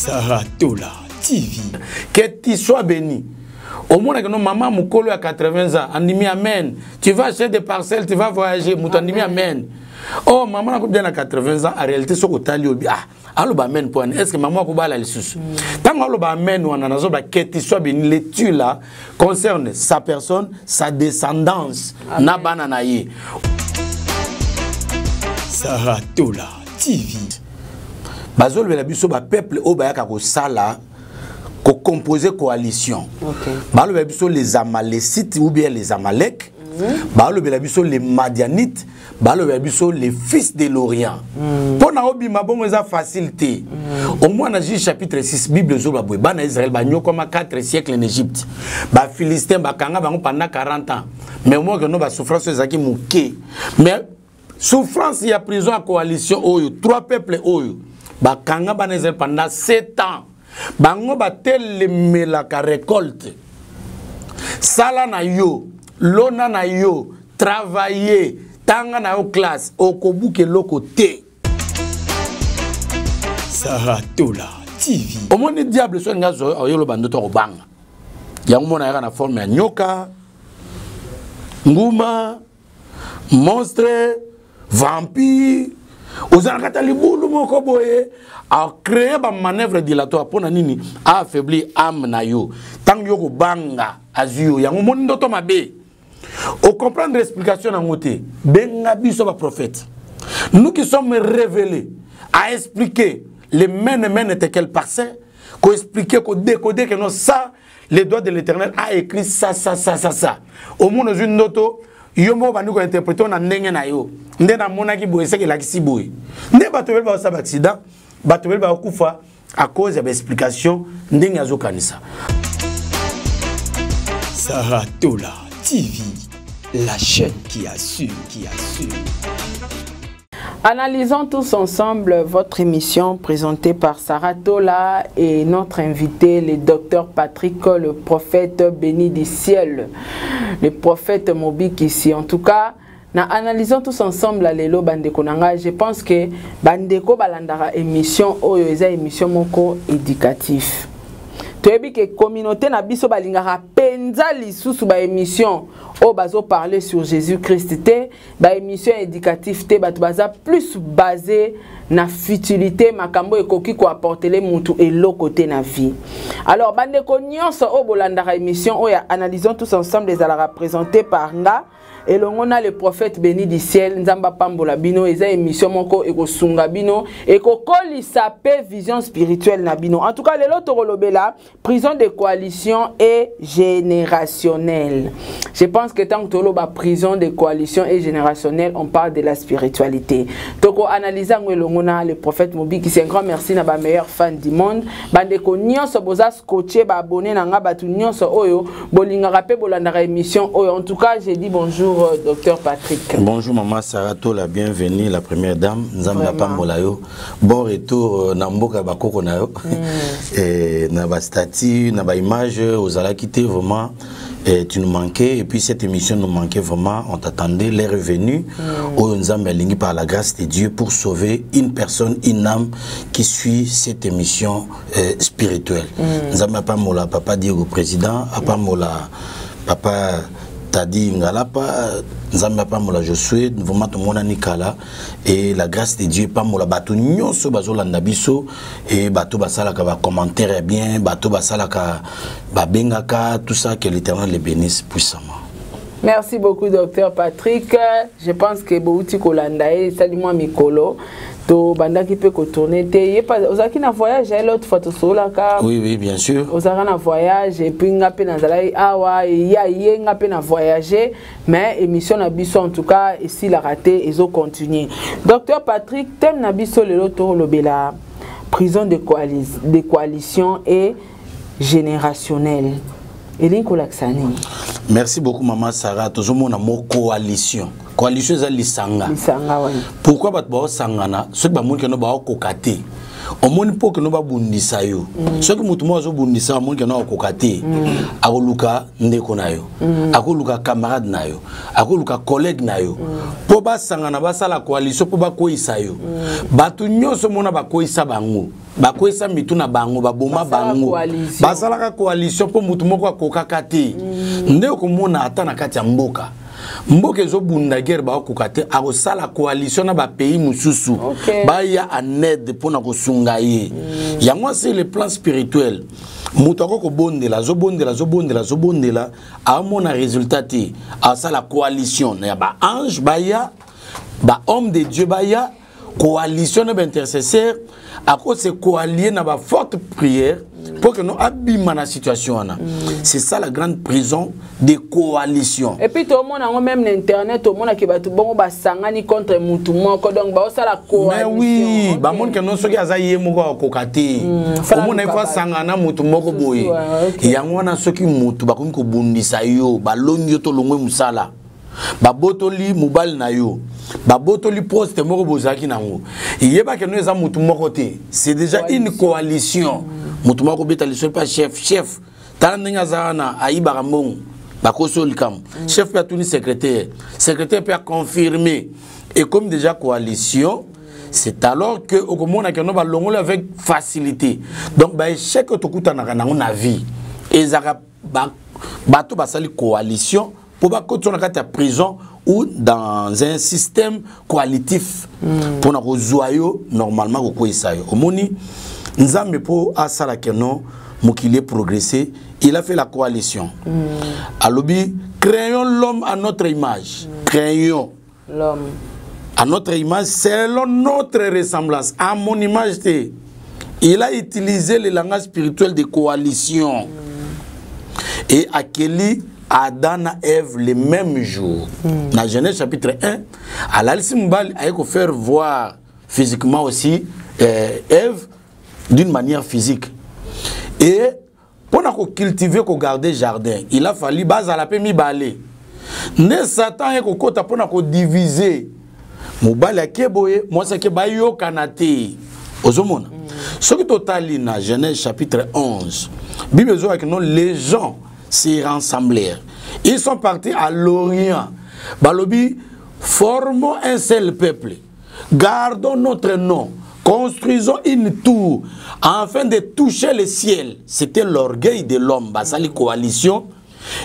Sarah Tola TV. Que tu sois béni. Omonaka no mama mokolo ya 80 ans andimi amen. Tu vas acheter des parcelles, tu vas voyager, moto andimi amen. Oh mama nakobia na 80 ans, en réalité soki otali obi ah aloba amen mpo wana, est ce que mama akobala lisusu? Ntango aloba amen wana, nazoba que tu sois béni, le tu là concerne sa personne, sa descendance na bana na ye. Sarah Tola TV. Bazolobela biso bapeuple oyo bayaka kosala kocomposer coalition. Balobela biso les Amalécites ou bien les Amalek, balobela biso les Madianites, balobela biso les fils de l'Orient. Mpo na obima bongo eza facile te. Au moins na Juge chapitre 6, Bible ezoloba boye: bana Israel banyokoma 4 siècle en Égypte, Bafilistin bakanga bango pendant 40 ans, mais au moins que no basouffrance oyo ezalaki moke. Mais souffrance ya prison ya coalition oyo, trois peuples oyo bakanga bana Israel pendant 7 ans, bango batelemelaka récolte. Sala na yo, lona na yo, travailler, tanga na yo classe, okobuka eloko te. Sarah Tola TV. Omoni diable so alingi azwa oyoloba ndoto akobanga yango, mona yaka na forme ya nyoka, nguma, monstre, vampire, oza na kati ya libulu moko boye, acréer bamanœuvre dilatoire. Mpo na nini? Aaffaiblir âme na yo. Ntango yo kobanga, azwi yo yango. Omoni ndoto mabe, ocomprendre explication nango te, benga biso baprophète, nous qui sommes révélés à expliquer les mene mene tekel parsin, koexpliquer, kodécoder que non, ça, le doigt de l'Éternel a écrit ça, ça, ça, ça, ça. Omona ozwi ndoto, yo moko bandi kointerpréter na ndenge na yo. Nde namonaki boye, seke elakisi boye. Nde bato ebele bakosala baaccident, bato ebele bakokufa à cause ya baexplication ndenge azokanisa. Sarah Tola TV, la chaîne qui assure, qui assure. Analysons tous ensemble votre émission présentée par Sarah Tola et notre invité, le docteur Patrick, le prophète béni du ciel, le prophète Mobik ici. En tout cas, na analysons tous ensemble lelo, bandeko na nga, je pense que bandeko balandaka émission oyo, eza émission moko éducatif. Toyebi ke communauté na biso balingaka mpenza lisusu baémission oyo bazoparler sur Jésus Christ te, baémission éducatif te. Bato baza plus basé na futilité, makambo ekoki koapporter mutu eloko te na vie. Alors bandeko nyonso oyo bolandaka émission oyo ya Analysons tous ensemble, ezalaka présenté par nga elongo na le prophète béni du ciel. Nzambe apambola bino. Eza émission moko ekosunga bino, ekokolisa mpe vision spirituelle na bino. En tout cas, lelo tokolobela prison de coalition et générationnelle. Je pense que tant que toloba prison de coalition et générationnelle, on parle de la spiritualité. Toko analyser yango elongo na le prophète Mobiki. C'est un grand merci na ba meilleurs fans du monde, bandeko nyonso boza scotché, ba abonné na nga, bato nyonso oyo bolingaka mpe bolandaka émission oyo. En tout cas, j'ai dit bonjour, docteur Patrick. Bonjour maman Sarah Tola, bienvenue la première dame. Nzambe apambola yo. Bon retour na mboka bakoko na yo. Et na ba statut, na ba image ozalaki te vraiment, et tu nous manquais, et puis cette émission nous manquait vraiment, on t'attendait, l'heure est venue. Oyo Nzambe alingi par la grâce de Dieu pour sauver une personne, une âme qui suit cette émission spirituelle. Nzambe apambola papa Diego président, apambola papa Tadi Ngalapa, Nzambe apambola Josué, vraiment tomonani kala, et la grâce de Dieu pambola bato nyonso bazolanda biso et bato basalaka ba commentaire ya bien, bato basalaka, babengaka, tout ça, que l'Éternel les bénisse puissamment. Merci beaucoup, docteur Patrick. Je pense que bouti kolanda ye esali mwa mikolo tobandaki mpe kotourner te. Ye ozalaki na voyage ye l'autre fois tosololaka. Oui, bien sûr. Ozalaka na voyage et puis nga mpe nazalaki awa, ya ye nga mpe na voyage, mais émission na biso en tout cas esilaka te, ezocontinue. Docteur Patrick, thème na biso lelo tolobela prison de coalition et générationnelle, elingi kolakisa nini? Merci beaucoup maman Sarah. Tozomona mo coalition, coalition eza lisanga. Lisanga, oui. Pourquoi bato baosangana? Soki bamoni keno baokoka te, Omoni, mpo keno babundisa yo, soki motu moko azobundisa, amoni keno akokoka te, akoluka ndeko na yo, akoluka camarade na yo, akoluka collègue na yo, mpo basangana, basala coalition mpo bakweyisa yo. Bato nyonso mona bakweyisa bango, bakweyisa mitu na bango, baboma bango, basalaka coalition mpo motu moko akokaka te. Nde okomona ata na kati ya mboka, mboka ezobunda guerre, bakokoka te, akosala coalition na bapays mosusu, baya en aide mpona kosunga ye. Yango sur le plan spirituel, moto akoki kobondela, azobondela, azobondela, azobondela, amona résultat te, asala coalition ya baange, baya, bahomme de Dieu baya, coalition na baintercesseur, akose koallier na baforte prière pour que no abima na situation wana. C'est ça la grande prison de coalition. Et puis tomona yango même na internet, omonaki bato bongo basangani contre mutu moko, donc baosala coalition. Mais oui, bamoni ke no soki aza ye moko akoka te, omona ifo asangana mutu moko boye. Yango wana soki mutu bakomi kobundisa yo, balongi yo, tolongwe mosala, babotoli mobali na yo, babotoli poste moko bozalaki nango, yebaki no eza mutu moko te, c'est déjà une coalition. Mutu moko kobeta liso epa chef: "Chef, tala ndenge aza wana, ayibaka mbongo." Bakosi oyo likambo. Chef mpe atuni secrétaire, secrétaire mpe aconfirme, et comme déjà coalition, c'est alors que okomona ke no balongoli avec facilité. Donc baéchec oyo tokutanaka nango na vie ezalaka bato basali coalition mpo bakotisa na kati ya prison ou dans un système coalitif mpona kozwa yo, normalement kokweyisa yo. Omoni, Nzambe mpo asala keno mokili eprogresse, il a fait la coalition. Alobi: "Créons l'homme à notre image." Créons l'homme à notre image, selon notre ressemblance, à mon image te. Il a utilisé le langage spirituel de coalition et akeli Adam na Ève le même jour. Na Genèse chapitre 1, alalisi mobali, aye faire voir physiquement aussi Ève d'une manière physique. Et mpona kocultiver, kogarder jardin, il a fallu bazala mpe mibale. Nde Satan aye kokɔta mpona kodiviser: mobali ake boye, mwasi ake, bayokana te. Ozomona, soki totali na Genèse chapitre 11, Bible ezolaki non, les gens se rassemblèrent, ils sont partis à l'Orient, balobi: "Formons un seul peuple, gardons notre nom, construisons une tour afin de toucher le ciel." C'était l'orgueil de l'homme. Basali coalition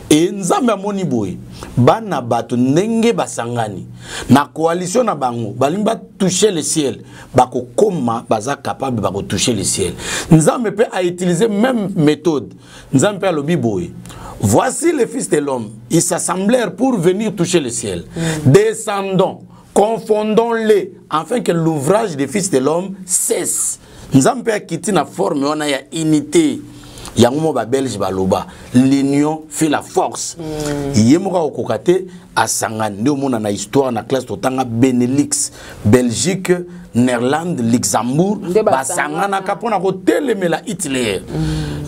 e Nzambe amoni boye, bana bato ndenge basangani na coalition na bango, balingi batouche le ciel, bakokoma, baza capable, bakotouche le ciel. Nzambe mpe autiliser même méthode. Nzambe mpe alobi boye: "Voici les fils de l'homme, ils s'assemblèrent pour venir toucher le ciel. Descendons, confondons-les afin que l'ouvrage des fils de l'homme cesse." Nzambe mpe akiti na forme wana ya unité. Yango mo babelge baloba: "L'union fait la force." Ye moko akokoka te, asangani. Nde omona na histoire, na classe totanga Benelux, Belgique, Néerlande, Luxembourg, basanganaka mpona kotelemela Hitler,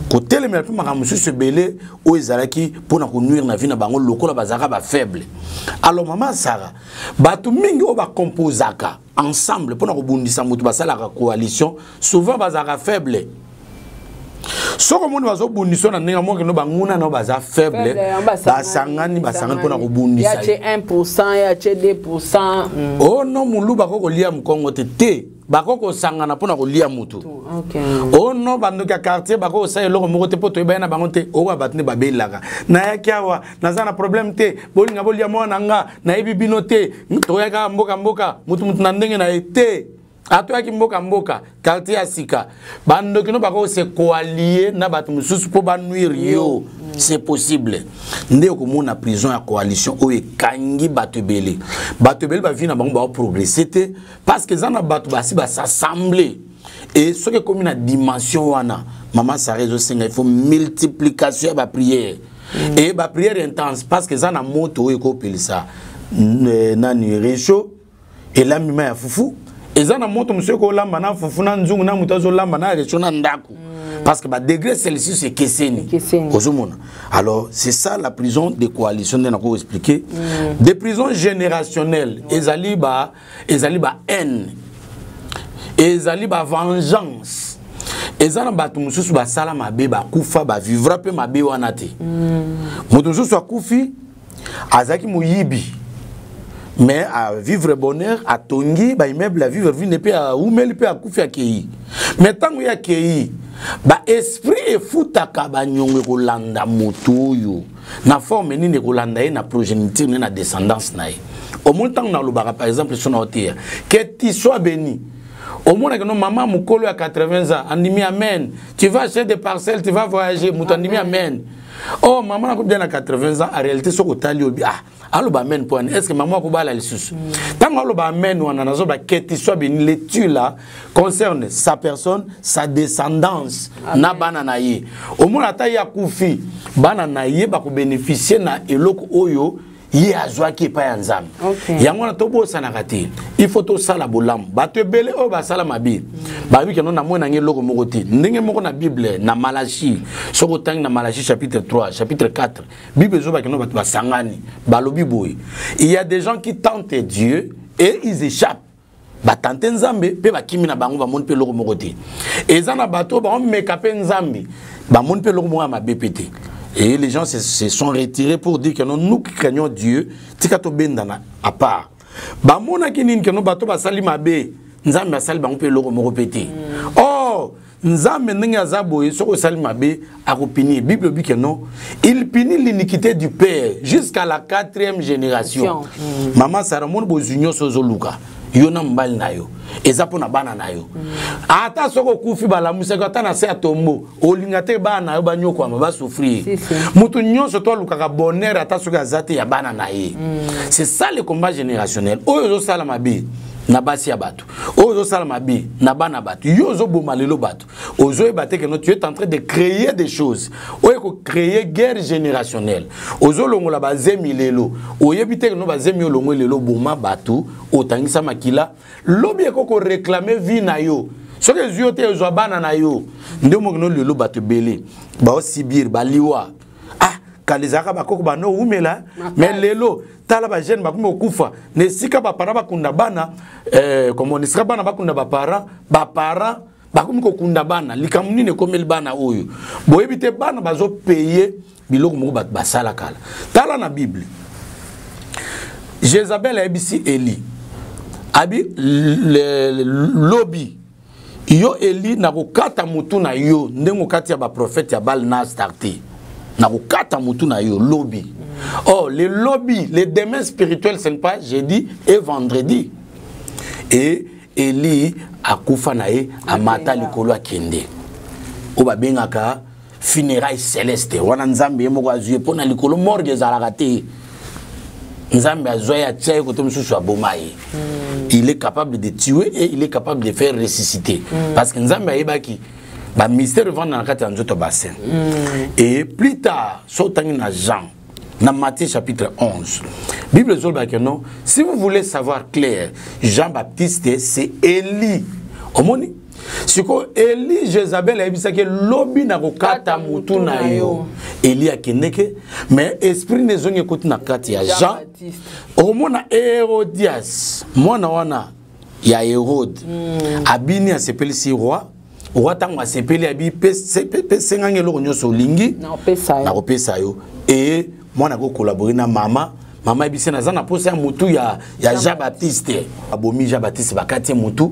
kotelemela mpe makambo mosusu ebele oyo ezalaki mpona konuire na vie na bango lokola bazalaka bafaible. Alors mama Sara, bato mingi oyo bakomposaka ensemble mpona kobundisa moto, basalaka coalition, souvent bazalaka faible. Soki omoni bazobundisa na ndenge moko, no banguna nao baza faible, basangani, basangani mpona kobundisa. 1%, ya 2%. Oh non, molu bako kolia mokongo te te, bako kosangana mpona kolia mutu. Oh non, bandoki ya quartier bako kosala eloko moko te mpo toyebani na bango te. Oyo bato nde babelaka: "Nayaki awa, naza na problème te, bolinga bolia mwana na nga, nayebi bino te, toyaka mboka mboka, mutu mutu na ndenge na ye te." Atoyaki mboka mboka, quartier ya sika, bandoki no bako se koallier na bato mosusu mpo banuire yo. C'est possible. Nde okomona prison ya coalition oyo ekangi bato ebele. Bato ebele bavie na bango baoprogresse te parce que eza na bato basi basassemble. Et soki ekomi na dimension wana, mama Sara, ezosenga il faut multiplication ya baprière et baprière intense, parce que eza na moto oyo ekopelisa nani, réchaud, elambi mai ya fufu. Eza na moto mosusu ekolamba na fufu na nzungu na moto azolamba na réchaud na ndako, parce que badegré Celsius ekeseni. Ozomona, alors c'est ça la prison de coalition. Nde nako expliquer des prisons générationnelles. Ezali ba haine. Ezali ba vengeance. Eza na bato mosusu basala mabe, bakufa, bavivra mpe mabe wana te. Moto mosusu akufi, azalaki moyibi, mais a vivre bonheur, atongi baimmeuble, a vivre vine mpe aumeli mpe akufi, akei. Mais ntango ye akei, baesprit efutaka banyongo ekolanda moto oyo na forme nini, ekolanda ye na progéniture ne, na descendance na ye. Omoni, ntango nalobaka, par exemple, so na oteya "Que tu sois béni", omonaka no mama mokolo ya 80 ans andimi amen: "Tu vas acheter des parcelles, tu vas voyager." Moto andimi amen. Oh, mama nakobia na 80 ans, en réalité soki otali, obi ah, aloba amen mpo wana, est ce que mama akobala lisusu? Ntango aloba amen wana, nazoba "Que tu sois béni", le tu là concerne sa personne, sa descendance na bana na ye. Omona, ata ye akufi, bana na ye bakobénéficie na eloko oyo ye azwaki epai ya Nzambe. Yango wana tobosanaka te, il faut tosala bolamu. Bato ebele oyo basala mabe, bayebi keno namoi nange eloko moko te. Ndenge moko na Bible, na Malachi, soki otangi na Malachi chapitre 3, chapitre 4, Bible ezobaki no bato basangani, balobi boye: il y a des gens qui tentent Dieu et ils échappent. Batante Nzambe mpe bakimi na bango, bamoni mpe eloko moko te. Eza na bato oyo baomeka mpe Nzambe, bamoni mpe eloko moko ya mabe mpe te. Et les gens se sont retirés pour dire que non, nous qui craignons Dieu, tika tobendana à part. Bamonaki nini? Keno bato basali mabe, Nzambe asali bango mpe eloko moko mpe te. Or Nzambe ndenge aza boye, soki osali mabe, akopunir. Bible elobi ke non, il punit l'iniquité du père jusqu'à la quatrième génération. Mama Sara, moni bozwi nyonso ozoluka yo na mobali na yo, eza mpo na bana na yo. Ata soki okufi, balamusaki ata na se ya tombo, olinga te bana na yo banyokwama, basouffrir. Moto nyonso to alukaka bonheur, ata soki aza te, ya bana na ye. C'est ça le combat générationnel. Oyo ozosala mabe na basi ya bato, oyo ozosala mabe na bana bato, yo ozoboma lelo bato, ozoyeba te keno tu es en train de créer des choses oyo ekocréer guerre générationnelle. Ozolongola bazemi lelo, oyebi te keno bazemi olongwe lelo, boma bato, otangisa makila, lobi eko koréclamer vie na yo. Soki ezwi yo te, ezwa bana na yo. Nde mokino lelo bato ebele baosibir baliwa. Ah, kala ezalaka bakoko bano owumela, mais lelo tala, bajeune bakomi kokufa na esika baparent bakunda bana, komona esika bana bakunda baparent, baparent bakomi kokunda bana. Likambo nini ekomeli bana oyo? Boyebi te, bana bazopaye biloko moko bato basala kala. Tala na Bible, Jézabel ayebisi Eli, abi lobi yo Eli, nakokata mutu na yo ndenge okati ya baprofete ya Baal na Astarte, nakokata mutu na yo lobi. Or le lobi, le demain spirituel, ce n'est pas jeudi et vendredi. Et Eli akufa na ye, amata likolo, akende oyo babengaka funéraille céleste. Wana Nzambe ye moko azwi ye mpo na likolo, morgue ezalaka te. Nzambe azwa ye, atia ye kote mosusu, aboma ye. Il est capable de tuer et il est capable de faire ressusciter, parce que Nzambe ayebaki bamystère evanda na kati ya nzoto bassin. Et plus tard, so otangi na Jean, na Matthieu chapitre 11, Bible ezolobaka non, si vous voulez savoir clair, Jean Baptiste, c'est Élie. Omoni sikoyo, Eli, Jézabel ayebisaki: "Lobi na kokata mutu na yo." Eli akendeke, mais esprit nde ezongi, ekoti na kati ya Jean. Okomona Hérodias, mwana wana ya Hérode, abini, asepelisi roi. Roi ntango asepeli, abi pesengangi eloko nyonso olingi, nakopesa yo. E mwana akocollaborer na mama. Mama ayebisi: "Naza na posa ya mutu ya Jean Baptiste." Abomi Jean Baptiste, bakati ye mutu.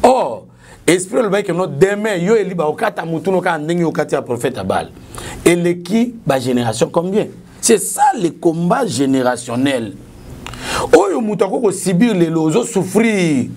Or esprit olobaki keno demain yo Eli bakokata mutu no kaka ndenge okati ya prophète ya Baal. Eleki bagénération combien? C'est ça le combat générationnel oyo moto akoki kosubir lelo. Ozosouffrir,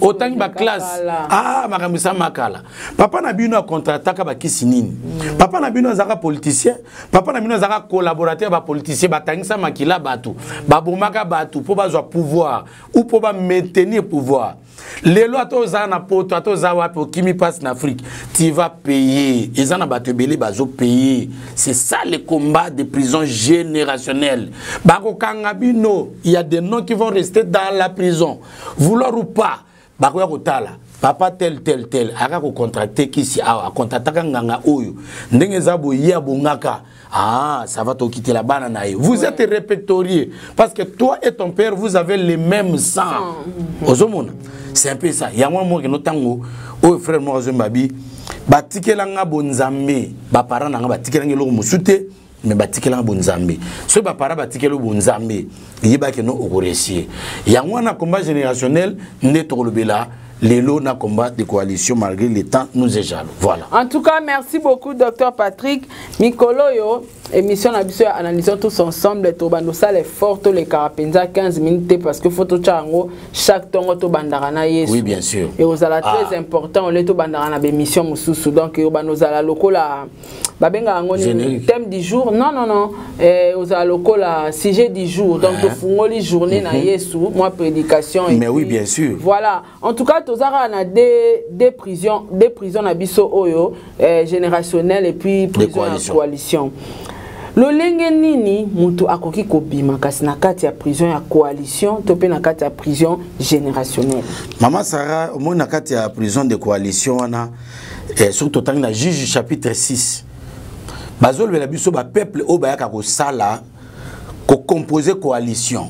otangi baclasse, ah, makambo esamakala. Papa na bino akontrataka bakisi nini? Papa na bino azalaka politicien, papa na bino azalaka collaborateur ya bapoliticien, batangisa makila bato, babomaka bato mpo bazwa pouvoir ou mpo bamaintenir pouvoir. Lelo ata oza na Poto, ata oza wapi, okimi mpasi na Afrique, tu vas payer. Eza na bato ebele bazopaye. C'est ça le combat de prison générationnelle. Bakokanga bino, il y a des noms qui vont rester dans la prison, vouloir ou pas. Bakoya kotala papa tel tel tel aka kocontracte kisi awa, akontrataka nganga oyo, ndenge eza boye, ye abongaka. Ah, ça va, tokitela bana na ye. Vous êtes répertorié parce que toi et ton père, vous avez le même sang. Ozomona. C'est un peu ça. Yango moko no tango oyo frère moko azomba bi batikela nga bonzambe, baparent na nga batikela nga eloko mosusu te, mais batikela nga bonzambe. Soki baparent batikela bonzambe, yebaki no okoresie. Yango wana combat générationnel nde tokolobela lelo na combat de coalition, malgré le temps nous est jaloux. Voilà. En tout cas, merci beaucoup, docteur Patrick. Mikolo yo émission na biso ya analysons tous ensemble, tobanda osala effort tolekaka mpenza 15 minutes te, parce que faut totya yango chaque ntongo tobandaka na Yesu. Oui, bien sûr. Et ozala très important ole tobandaka na bémission mosusu. Donc obanda ozala lokola babengaka yango nini? Générique. Thème du jour. Non, non, non, ozala lokola sujet du jour. Donc tofungoli journée na Yesu, moi prédication et Mais oui, puis bien sûr. Voilà. En tout cas, tozaka na deux prisons na biso oyo, générationnel et puis prison ya coalition. Coalition. Lolenge nini moto akoki kobima kasi na kati ya prison ya coalition to mpe na kati ya prison générationnelle? Mama Sara, omoni na kati ya prison de coalition wana, soki totangi na Juge chapitre 6, bazolobela biso bapeuple oyo bayaka kosala kocomposer coalition.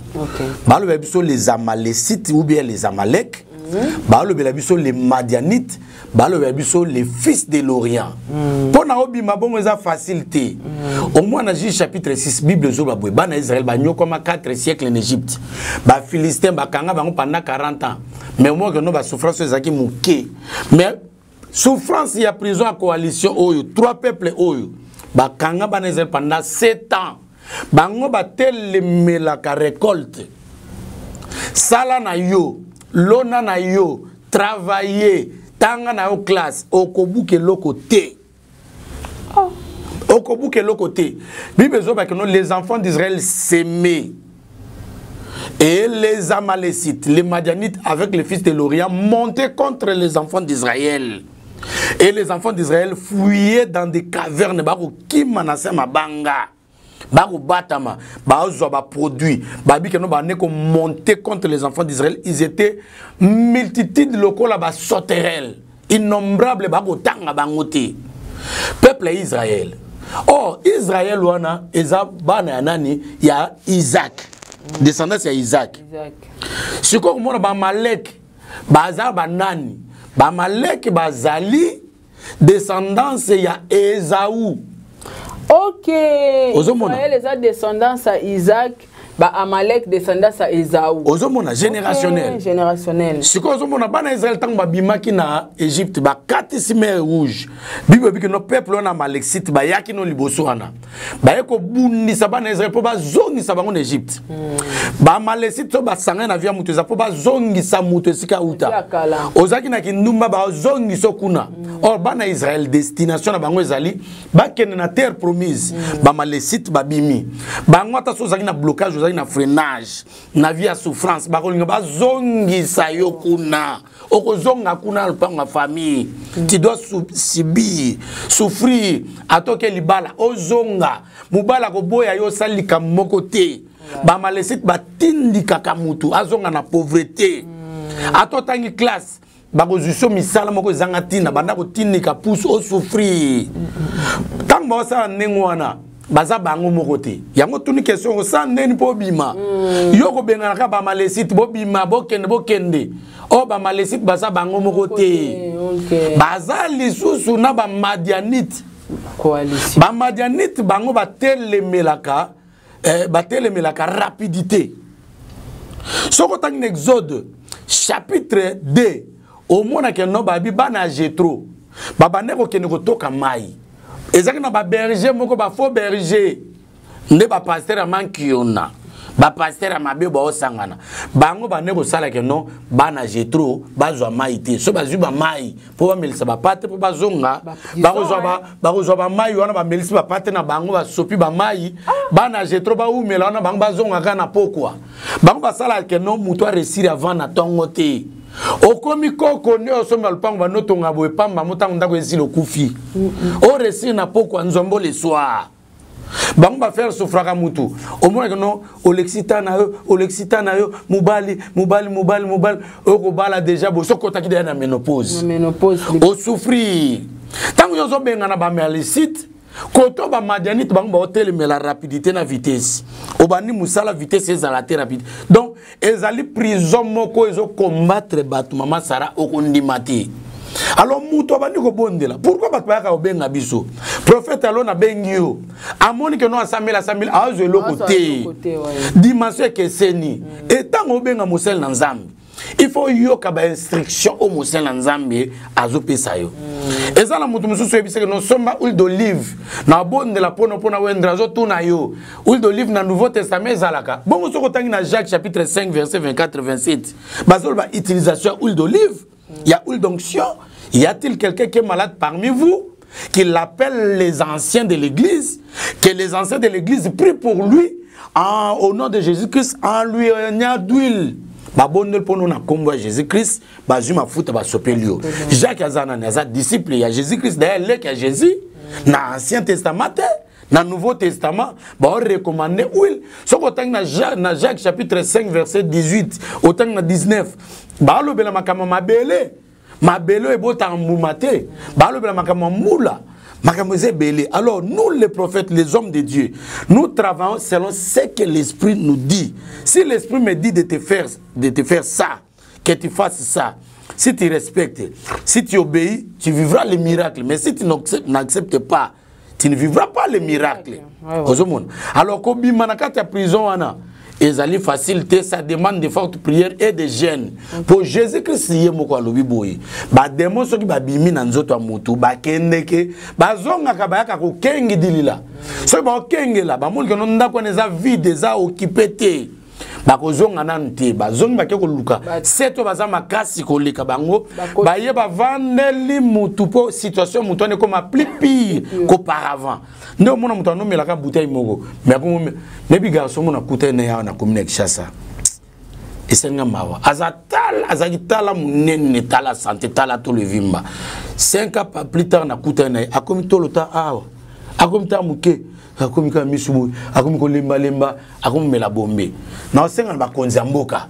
Balobela biso les Amalécites ou bien les Amalek, balobela biso les Madianites, balobela biso les fils de l'Orient. Mpo na obima bongo eza facile te. Au moins na Juge chapitre 6, Bible ezoloba boye: bana Israel banyokwama 4 siècle en Égypte, Bafilistin bakanga bango pendant 40 ans, mais omoi keno basouffrance oyo ezalaki moke. Mais souffrance ya prison ya coalition oyo, trois peuples oyo bakanga bana Israel pendant 7 ans, bango batelemelaka récolte. Sala na yo, lona na yo, travailler, tanga na yo classe, okobuka eloko te. Okobuka eloko te. Bible ezobaki no les enfants d'Israël semaient et les Amalécites, les Madianites avec les fils de l'Orient montaient contre les enfants d'Israël. Et les enfants d'Israël fuyaient dans des cavernes, bakokima na se mabanga, bakobatama, bazwa baproduit. Babiki no bane komonter contre les enfants d'Israël, ils étaient multitude lokola basauterelles, innombrable, bakotanga bango te. Peuple ya Israël. Or Israël wana eza bana ya nani? Ya Isaac, descendance ya Isaac. Isaac. Sikoyo komona Bamalek baza banani? Bamalek bazali descendance ya Ezau. Ozomona? Israël eza descendance ya Isaac, Baamalek descendance ya Ezau. Ozomona générationnel. Ok, générationnel. Sikoyo ozomona bana Israel, ntango babimaki na Égypte, bakatisi mer Rouge, Bible ebiki no peuple wana Amalexite bayaki no liboso wana, baye kobundisa bana Israel mpo bazongisa bango na Égypte. Baamalexite so basangani na vie ya moto, eza mpo bazongisa moto esika Ya uta. Kala. Ozalaki na kindumba, bazongisa kuna. Or bana Israel, destination na bango ezali bakende na terre promise. Bamalécite babimi bango. Ata so ozalaki na blocage, ozalaki na freinage na vie ya souffrance, bakolinga bazongisa yo kuna. Okozonga kuna na lopango ya famille, tu dois subir, souffrir. Ata oke libala, ozonga, mobali akoboya yo, osali likambo moko te. Bamalécite batindikaka mutu azonga na pauvreté. Ata otangi classe, bakozwi so misala moko ezanga ntina, banda kotindika pousse osouffrir. Ntango baosala ndenge wana, baza bango moko te. Yango tuni question: kosala ndeni mpo obima? Yo kobenganaka Bamalécite, bobima, bokende, bokende. Oyo Bamalécite baza bango moko te. Baza lisusu na Bamadianite. Coalition. Bamadianite bango batelemelaka rapidité. Soki otangi na Exode chapitre 2, omonaka no babi bana ya Jetro babande kokende kotoka mai. Ezalaki na baberger moko, bafaux berger nde bapasteur ya mankiona, bapasteur ya mabe baosangana. Bango bande kosalaka no bana Jetro bazwa mai te. So bazwi bamai mpo bamelisa bapate mpo bazonga, Baprison, bakozwa bamai wana, bamelisi bapate na bango, basopi bamai. Bana Jetro baumela wana, bango bazonga kaka na pokwa. Bango basalaka no moto aréussir avant na ntongo te. Okomi koko nde osomba lopango, banotonga boye pamba mo, ntango ndako esili, okufi. Oréussir na pokwa, nzombo le soir. Bango bafaire souffraka mutu. Omonaka no olekisi ta na yo, olekisi ta na yo, mobali, mobali, mobali, mobali, okobala déjà boye, soki okotaki deya na ménopause, Ménopause. Osouffrir. Ntango yo ozobengana Bamalécite, koto Bamadianite, bango baotelemela rapidité na vitesse. Obandi mosala, vitesse ezala te rapide. Donc ezali prison moko ezocombattre bato. Mama Sara, okondima te. Alors moto abandi kobondela, pourquoi bato bayaka kobenga biso prophète? Alo, nabengi yo, amoni ke no asambeli, asambeli, azwa eloko te. Dimension ekeseni. Etango obenga mosali na Nzambe, il faut yoka bainstruction oyo mosali na Nzambe azopesa yo. Eza na moto mosusu oyebisaki nosomba huile d'olive, nabondela mpona wendre, azotuna yo: huile d'olive na Nouveau Testament ezalaka bongo? Soki otangi na Jacques chapitre 5 verset 24 27, bazoloba utilisation ya huile d'olive, ya huile d'onction. Y a-t-il quelqu'un qui est malade parmi vous? Qu'il appelle les anciens de l'église, que les anciens de l'église prient pour lui au nom de Jésus-Christ en lui oignant d'huile. Babondeli mpono na nkombo ya Jésus-Christ, bazwi mafuta, basopeli yo. Jacques aza nani? Aza disciple ya Jésus-Christ, d'ailleurs leki ya Jésus. Na Ancien Testament te, na Nouveau Testament baorecommande huile. Soki otangi na Jacques chapitre 5 verset 18, otangi na 19, balobela makambo mabele, mabele oyo ebotaka mbuma te, balobela makambo ya mbula, makambo eza ebele. Alors nous, les prophètes, les hommes de Dieu, nous travaillons selon ce que l'Esprit nous dit. Si l'Esprit me dit de te faire ça, que tu fasses ça, si tu respectes, si tu obéis, tu vivras le miracle. Mais si tu n'acceptes pas, tu ne vivras pas le miracle. Ozomona, alors kobima na kati ya prison wana ezali facile te. Ça demande de fortes prières et de jeûnes. Po Jésus Christ ye moko alobi boye: bademo soki babimi na nzoto ya motu, bakendeke, bazongaka, bayaka kokengidilila. Soki bakokengela, bamoni keno ndako wana eza vide, eza occupé te, bakozonga nanu te. Bazongi, bake koluka se to baza makasi koleka bango, baye bavandeli mutu mpo situation mutu wana ekoma plus pire qu'auparavant. Nde omona moto anomelaka bouteille moko, mais nayebi garçon mo nakuta ye awa na commune ya Kinshasa, esenga mawa. Aza tala, azalaki tala monene, tala santé, tala tolo evimba. 5 ans plus tard, nakuta ye na ye, akomi tolo ta awa, akomi ta moke, akomi kaka misu boye, akomi kolembalemba, akomi mela bombe. Na osenga na bakonzi ya mboka,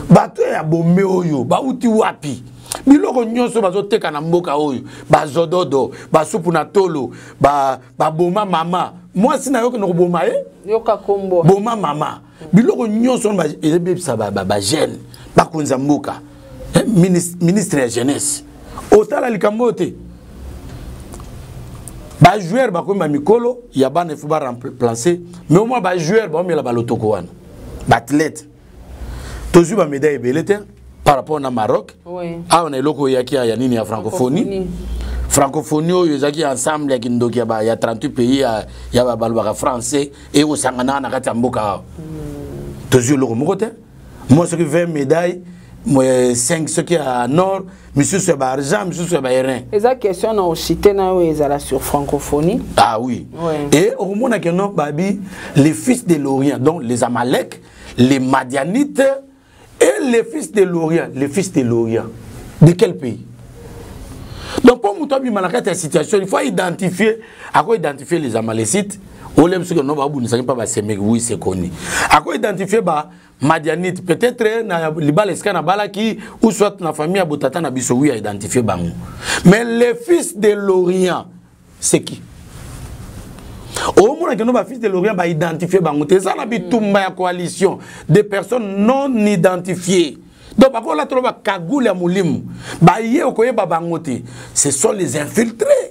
bato ya bombe oyo bauti wapi? Biloko nyonso bazoteka na mboka oyo, bazododo, basupu na tolo, baboma mama, mwasi na yo okende koboma ye. Yoka kombo. Boma mama, biloko nyonso wana ezobebisa bajeune. Bakonzi ya mboka, ministre ya jeunesse, otala likambo oyo te. Bajoueur bakomi bamikolo ya bana, ifo baremplace, mais au moins bajoueur baomela balotoko wana. Baathlète, tozwi bamédaille ebele te par rapport na Maroc. Awa na eloko oyaki ya nini, ya Francophonie. Francophonie oyo ezalaki ensemble ya kindoki ya 38 pays ya balobaka français, ekosangana na kati ya mboka awa. Tozwi eloko moko te. Moi soki 20 médaille, 5 soki ya nord, misusu ya baargent, misusu ya baairain. Eza question na ocité na oyo ezala sur Francophonie. Ah oui, ouais. Et okomona ke no babi les fils de l'Orient, donc les Amalek, les Madianites et les fils de l'Orient. Les fils de l'Orient de quel pays? Donc mpo moto abima na kati ya situation, il faut identifier, ako identifier les Amalécites olem soki no babundisaki mpa basemeki. Oui, c'est connu. Ako identifier ba Madianite, peut-être na libala esika nabalaki, ou soit na famille ya botata na biso. Oui, identifier bango. Mais les fils de l'Orient, c'est qui? Omona keno bafils de l'Orient, baidentifie bango te. Eza na bitumba ya coalition de personnes non identifiées. Donc bakolatela bakagoule ya molimo, baye okoyeba bango te. Ce sont les infiltrés.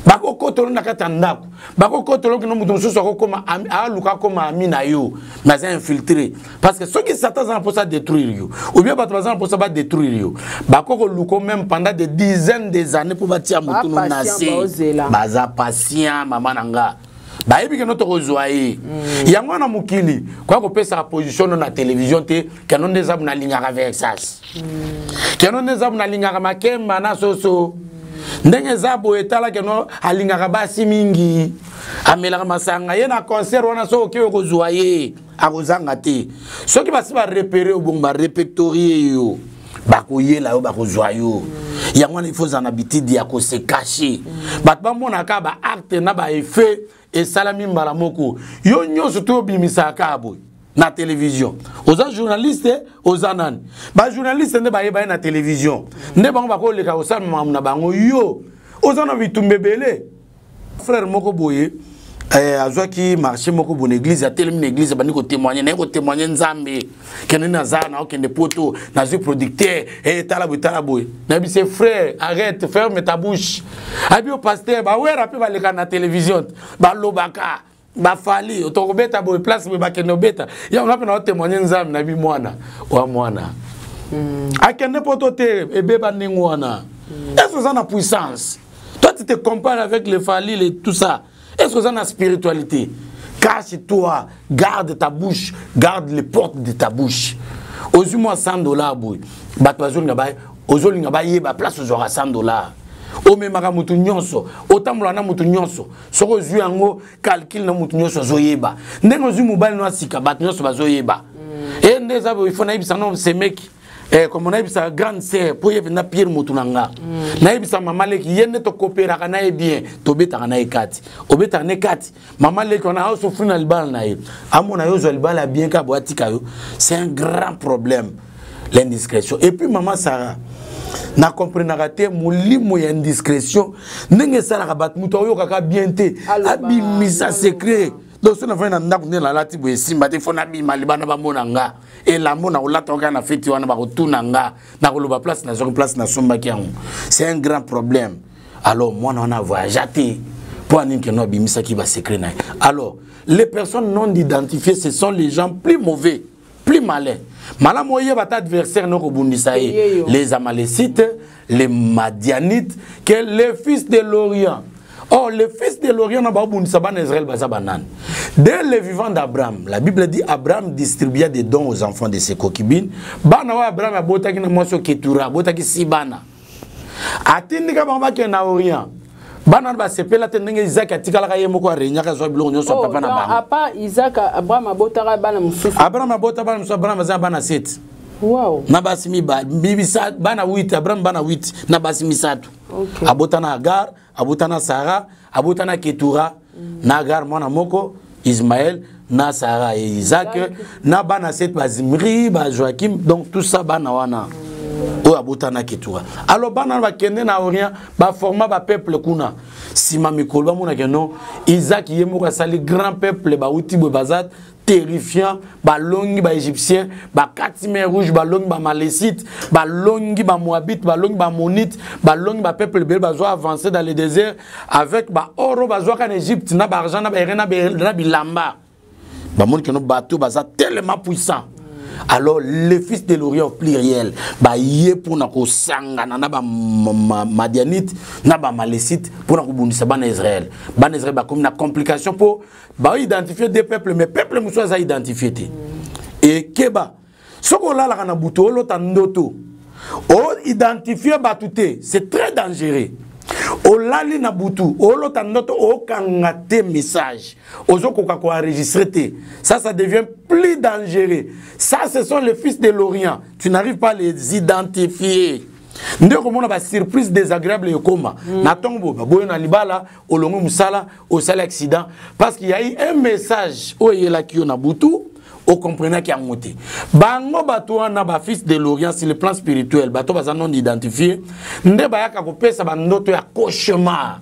Bakokotolo na kati ya ndako, bakokotolo kino moto mosusu akokoma, aluka akoma ami na yo, mais aza infiltré. Parce que soki Satan aza na mposa détruire yo, ou bien bato baza na mposa badétruire yo, bakokoluka même pendant des dizaines des années mpo batia motunu na se. Baza patient, mama na nga, bayebi keno tokozwa ye. Yango wana mokili koya kopesaka position no na télévision te. Keno nde eza nalingaka Versace, keno nde eza nalingaka makemba na soso, ndenge eza boye. Etala keno alingaka basi mingi, amelaka masanga, ye na concert wana soki okeyi okozwa ye, akozanga te. Soki basi barepere yo bongo, barépertorie yo, bakoyela yo, bakozwa yo. Yango wana il faut ozala na bitidi ya kose cacher. Bato bamonaka baacte na baeffet esalami mbala moko. Yo nyonso to obimisaka kaka boye na télévision, oza journaliste, oza nani? Bajournaliste nde bayeba ye na télévision, nde bango bakoleka kosala makambo na bango. Yo oza na bitumba ebele. Frère moko boye Azwaki marché moko boye na église, atelemi na église, abandi kotémoigne, naye kotémoigne Nzambe kende naza na okende poto, nazwi producteur, tala boye, tala boye. Nayebi se frère, arrête, ferme ta bouche. Abi yo pasteur, bawera mpe baleka na télévision, balobaka bafali tokobeta boye, place boye bakende obeta yango, nga mpe naotémoigne Nzambe. Nayebi mwana wa mwana akende poto te, ebeba ndenge wana. Est-ce oza na puissance? Toi, tu te compares avec les Fally, les tout ça. Est-ce que ça na spiritualité? Cache-toi, garde ta bouche, garde les portes de ta bouche. Ozwi mwa 100 $ boye, bato bazolinga ba ozolinga bayeba place ozwaka 100 $. Omemaka motu nyonso, otambola na motu nyonso. Soki ozwi yango, calcul na motu nyonso azoyeba. Ndenge ozwi mobali no asika, bato nyonso bazoyeba. E nde eza boye, ifo nayebisa no semeki, comme nayebisa grande sœur mpo ye mpenza pire motu na nga, nayebisa mama leki, ye nde tokopéraka na ye bien, tobetaka na ye kati, obetaka na ye kati. Mama leki wana aosouffrir na libala na ye, amona yo ozwa libala ya bien kaka boye, atika yo. C'est un grand problème, l'indiscrétion. Et puis mama Sara, nakomprenaka te molimo ya indiscrétion ndenge esalaka bato. Moto aoyokaka bien te, abimisa secret. Donc so nafandi na ndako, nde nalati boye, esimba te, fo nabima libanda, bamona nga elambo na kolata kaka na feti wana, bakotuna nga, nakoloba place nazwaki, place nasombaki yango. C'est un grand problème. Alors mwana wana avoyagea te mpo anini keno abimisaki basecret na ye. Alors les personnes non identifiées, ce sont les gens plus mauvais, plus malins. Malamu oyeba ta adversaire no kobundisa ye. Les Amalécites, les Madianites, que les fils de l'Orient. Or, les fils de l'Orient na babundisa bana Israël baza banani? Dès le vivant d'Abraham, la Bible dit: Abraham distribua des dons aux enfants de ses concubines. Bana wa Abraham abotaki na mwasi Ketura, abotaki si bana. Atindika bango bakende na Orient. Bana wana basepela te ndenge Isaac atikalaka ye moko, aregnaka, azwa biloko nyonso ya papa na bango. À part Isaac, Abraham abotaka bana mosusu? Abraham abota bana mosusu. Abraham aza na bana 7. Na basi mibale, bana 8. Abraham bana 8 na basi misato. Abota na Agar, abota na Sara, abota na Ketura. Na Agar mwana moko Ismaël, na Sara et Isaac, na bana 7, bazimri, bajoakim, donc tout ça bana wana oyo abota na Ketura. Alors bana wana bakende na Orient, baforma bapeuple kuna. Nsima mikolo bamonaka non, Isaac ye moko asali grand peuple, bauti boye, baza terrifiant, balongi baégyptien, bakati mer Rouge, balongi bamalécite, balongi bamoabite, balongi bamonite, balongi bapeuple ebele, bazwa avancé dans le désert avec baoro bazwaka na Égypte, na baargent, na baere, na bilamba. Bamoni keno bato baza tellement puissant. Alors les fils de l'Orient pluriel baye mpona kosangana na bamadianite, na bamalécite, mpona kobundisa bana Israël. Bana Israël bakomi na complication mpo baidentifie deux peuples, mais peuple mosusu aza identifie te. Ekeba, soki olalaka na butu, olota ndoto, oidentifie bato te, c'est très dangereux. Olali na butu, olota ndoto, okanga te message, ozokoka koenregistre te, ça, ça devient plus dangereux. Ça, ce sont les fils de l'Orient, tu n'arrives pas à les identifier. Nde komona basurprise désagréable ekoma na ntongo boye, baboyo na libala, olongwe mosala, osali accident, parce qu'il y a eu un message oyo eyelaki yo na butu, okomprenaki yango te. Bango bato wana, bafils de l'Orient, sur le plan spirituel, bato baza non identifié, nde bayaka kopesa bandoto ya cauchemar.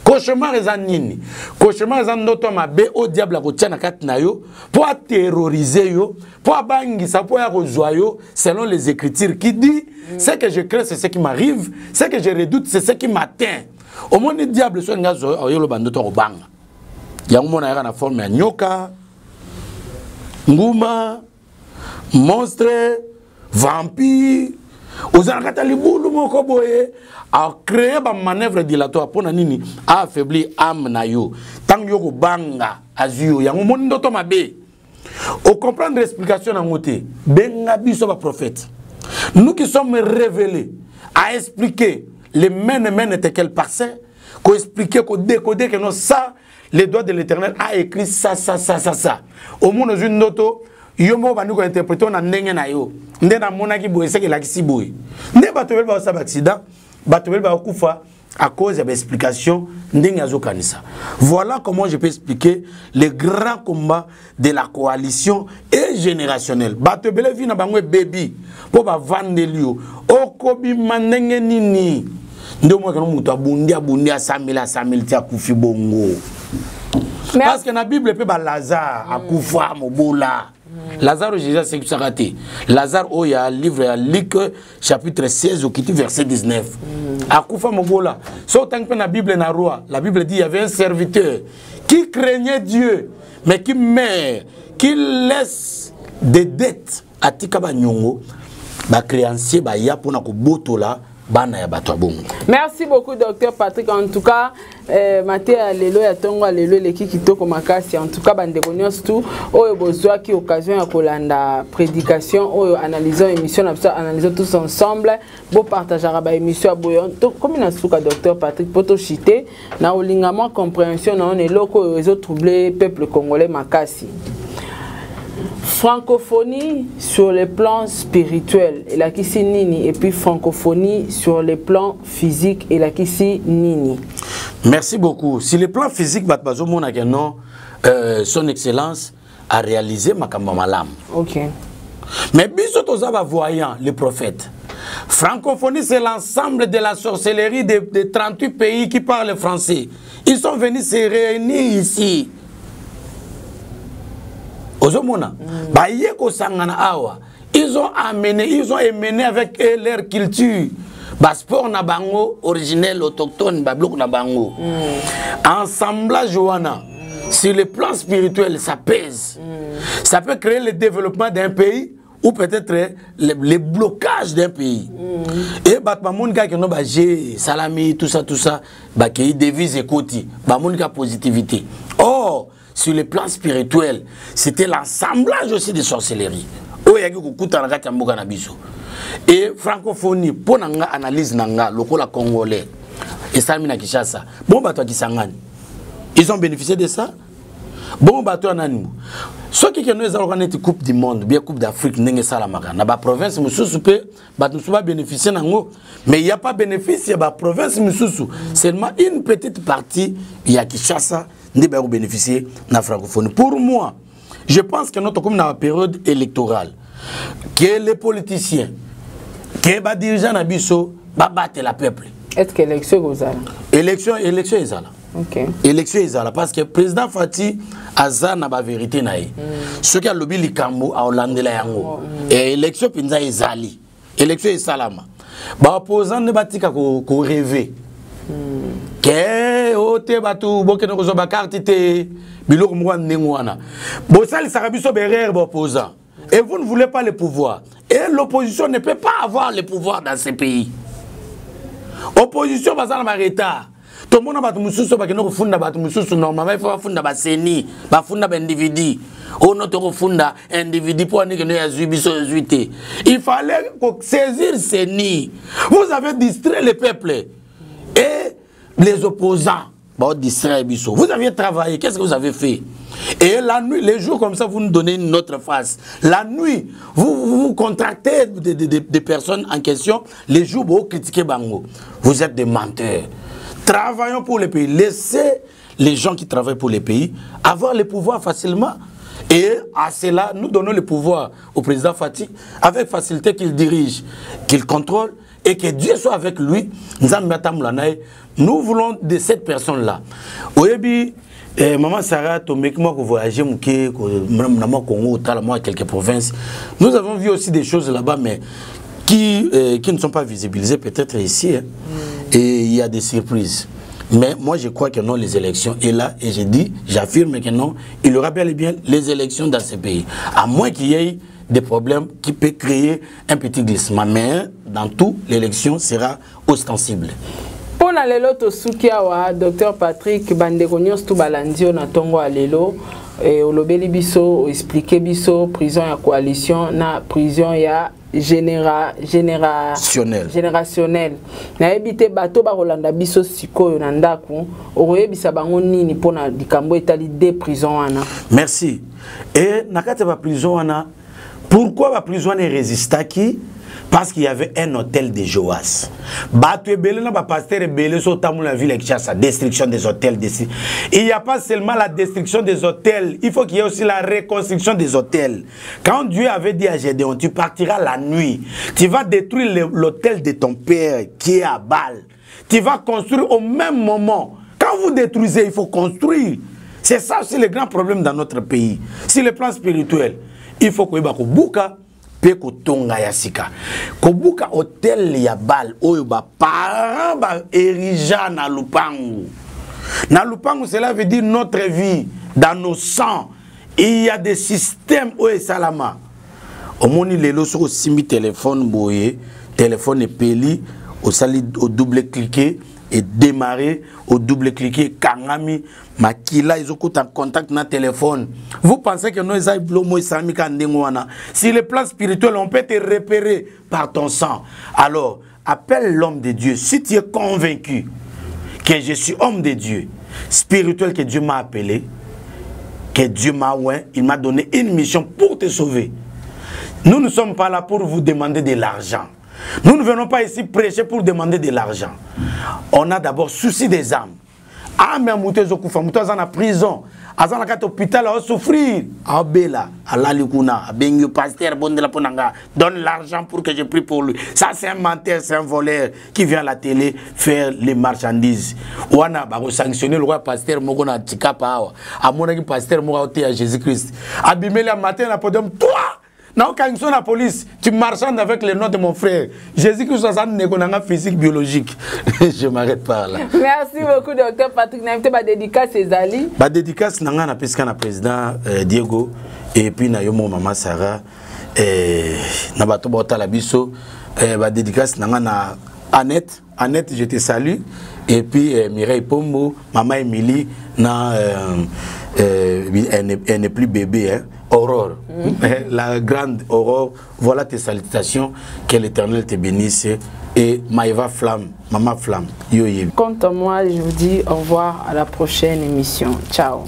Cauchemar eza nini? Cauchemar eza ndoto ya mabe oyo diable akotia na kati na yo mpo aterrorize yo, mpo abangisa, mpo ya kozwa yo. Selon les Écritures qui dit: ce que je crains, c'est ce qui m'arrive, ce que je redoute, c'est ce qui m'atteint. Omoni, diable so alingi azwa yo, oyoloba ndoto ya kobanga yango, mona yaka na forme ya nyoka, nguma, monstre, vampire, oza na kati ya libulu moko boye, acréer bamanœuvre dilatoire. Mpo na nini? Aaffaiblir âme na yo. Ntango yo kobanga, azwi yo yango. Omoni ndoto mabe, ocomprendre explication nango te, benga biso baprophète, nous qui sommes révélés à expliquer les mene mene tekel parsin, koexpliquer, kodécoder que non, ça, les doigts de l'Éternel a écrit ça, ça, ça, ça, ça. Omona ozwi ndoto, yo moko bandi kointerpréter na ndenge na yo, nde namonaki boye, seke elakisi boye. Nde bato ebele bakosala baaccident, bato ebele bakokufa à cause ya baexplication ndenge azokanisa. Voilà comment je peux expliquer le grand combat de la coalition et générationnelle. Bato ebele vi na bango ebebi mpo bavandeli yo. Okobima ndenge nini? Nde omwakano moto abundi, abundi, asambeli, asambeli ti akufi bongo. Parce que na Bible mpe balazare akufa mobola. Lazare, Jésus asekisaka te. Lazare oyo ya livre ya Luc chapitre 16, okiti verset 19, akufa mobola. So otangi mpe na Bible na roi, la Bible dit: il y avait un serviteur qui craignait Dieu, mais qui meurt, qui laisse des dettes. Atika banyongo, bacréancier baya mpona kobotola bana ya bato ya bongo. Merci beaucoup, docteur Patrick. En tout cas, mateya ya lelo, ya ntongo ya lelo, eleki kitoko makasi. En tout cas, bandeko nyonso tu oyo bozwaki occasion ya kolanda prédication oyo, analysons émission na biso, analysons tous ensemble, bopartageaka baémission ya boye. Komi na suka, docteur Patrick, mpo toshite na olinga mwa compréhension na yo na eloko oyo ezotrouble peuple congolais makasi: francophonie sur le plan spirituel elakisi nini, et puis francophonie sur le plan physique elakisi nini? Merci beaucoup. Sur le plan physique, bato bazomonaka non, son excellence a réalisé makambo malamu. Mais biso toza bavoyant, le prophète. Francophonie, c'est l'ensemble de la sorcellerie de 38 pays qui parlent français. Ils sont venus se réunir ici. Ozomona, baye kosangana awa, ils ont amené, ils ont amené avec eux leur culture, basport na bango originel, autochtone, babiloko na bango. Assemblage wana, sur le plan spirituel, ça pèse. Ça peut créer le développement d'un pays ou peut-être le blocage d'un pays. Et bato bamoni kaka no baje salami, tout ça, tout ça, bakei, devise ekoti, bamoni kaka positivité. Or, sur le plan spirituel, c'était l'assemblage aussi de sorcellerie oyo eyaki kokutana kati ya mboka na biso. Et francophonie, mpo na nga, analyse na nga lokola Congolais, esalami na Kinshasa. Bon, bato ya Kisangani, ils ont bénéficié de ça. Bon, bato ya nani, soki keno eza lokola neti Coupe du monde, bien Coupe d'Afrique, ndenge esalamaka na baprovince mosusu, mpe bato mosusu babénéficie nango, mais il y a pas bénéfice ya baprovince mosusu. Seulement une petite partie ya Kinshasa nde baya kobénéficie na francophonie. Pour moi, je pense que notre, comme na période électorale, que les politiciens, que badirigeant na biso babatela peuple. Est ce que élection ekozala? Élection, élection ezala. Élection ezala, parce que président Fatshi aza na bavérité na ye. Soki alobi likambo, aolandela yango. Élection mpenza ezali, élection esalama. Baopposant nde batika korêver ke o te bato bokende kozwa bacarte te, biloko moko ya ndenge wana. Bosalisaka biso berere, baopposant, et vous ne voulez pas le pouvoir, et l'opposition ne peut pas avoir le pouvoir dans ce pays. Opposition baza na baretard. Tomona bato mosusu bakende kofunda bato mosusu. Normalement, il faut bafunda baCENI, bafunda baindividu. Oyo no tokofunda individu mpo anikende azwi biso ezwi te. Il fallait saisir CENI. Vous avez distrait le peuple et les opposants distraire biso. Vous aviez travaillé, qu'est-ce que vous avez fait? Et la nuit, les jours comme ça, vous nous donnez une autre face. La nuit, vous vous, vous contractez des personnes en question. Les jours, vous critiquez bango. Vous êtes des menteurs. Travaillons pour le pays. Laissez les gens qui travaillent pour le pays avoir le pouvoir facilement. Et à cela, nous donnons le pouvoir au président Fatshi avec facilité, qu'il dirige, qu'il contrôle et que Dieu soit avec lui. Nous voulons de cette personne-là. Oyebi, Maman Sarah, tomeki mwa voyager moke na mwa Congo, otala mwa quelques provinces. Nous avons vu aussi des choses là-bas, mais qui ne sont pas visibilisées peut-être ici. Hein. Et il y a des surprises. Mais moi, je crois que non, les élections. Et là, et je dis, j'affirme que non, il y aura bel et bien les élections dans ce pays. À moins qu'il y ait des problèmes qui peuvent créer un petit glissement. Mais dans tout, l'élection sera ostensible. Mpona lelo tosuki awa, docteur Patrick. Bandeko nyonso tu balandi yo na ntongo ya lelo, olobeli biso, oexpliquer biso prison ya coalition na prison ya générationnel. Nayebi te, bato bakolanda biso sikoyo na ndako, okoyebisa bango nini mpona likambo etali de prison wana? Merci. E na kati ya baprison wana, pourquoi baprison wana erésistaki? Parce qu'il y avait un autel de Joas. Bato ebele na bapasteur ebele so otambola na ville ya Kinshasa, destruction des autels. Il n'y a pas seulement la destruction des autels, il faut qu'il y ait aussi la reconstruction des autels. Quand Dieu avait dit à Gédéon: tu partiras la nuit, tu vas détruire l'autel de ton père qui est à Baal, tu vas construire au même moment. Quand vous détruisez, il faut construire. C'est ça aussi le grand problème dans notre pays. Sur le plan spirituel, il faut koyeba kobuka mpe kotonga ya sika. Kobuka hotel ya Baal oyo ba parents ba érigea na lupangu. Na lupangu, cela veut dire notre vie, dans nos sangs. Il y a des systèmes oyo esalama. Omoni lelo soki osimbi téléphone boye, téléphone epeli, osali o double cliquer et démarrer, au double cliquer kangami, makila ezokota en contact na téléphone. Vous pensez que non, eza bilomo esalami kaka ndenge wana? Sur le plan spirituel, on peut te repérer par ton sang. Alors appelle l'homme de Dieu. Si tu es convaincu que je suis homme de Dieu spirituel, que Dieu m'a appelé, que Dieu m'a oint, il m'a donné une mission pour te sauver. Nous ne sommes pas là pour vous demander de l'argent. Nous ne venons pas ici prêcher pour demander de l'argent. On a d'abord souci des âmes. Âme ya moto ezokufa, moto aza na prison, aza na kati hôpital, aosouffrir, aobela, alali kuna, abengi yo pasteur, bondela mpo na nga, donne l'argent pour que je prie pour lui. Ça c'est un menteur, c'est un voleur qui vient à la télé faire les marchandises. Wana bakosanctionne lokola pasteur moko na Tshikapa awa, amonaki pasteur moko aoteya Jésus-Christ, abimeli ya matin na podium, toi naokangi so na police, tu marchandes avec le nom de mon frère Jésus-Christ, aza ndeko na nga physique biologique. Je m'arrête par là. Merci beaucoup, docteur Patrick. Nayebi te badédicace ezali. Badédicace na ngai, napesika na président Diego et puis na yo mo mama Sarah, na bato baotala biso. Badédicace na ngai na Annette. Annette, je te salue. Et puis Mireille Pombo, maman Émilie, na, elle n'est plus bébé, hein? Aurore, La grande Aurore, voilà tes salutations, que l'Éternel te bénisse. Et Maëva Flamme, Maman Flamme, yo yebi. Quant à moi, je vous dis au revoir à la prochaine émission. Ciao.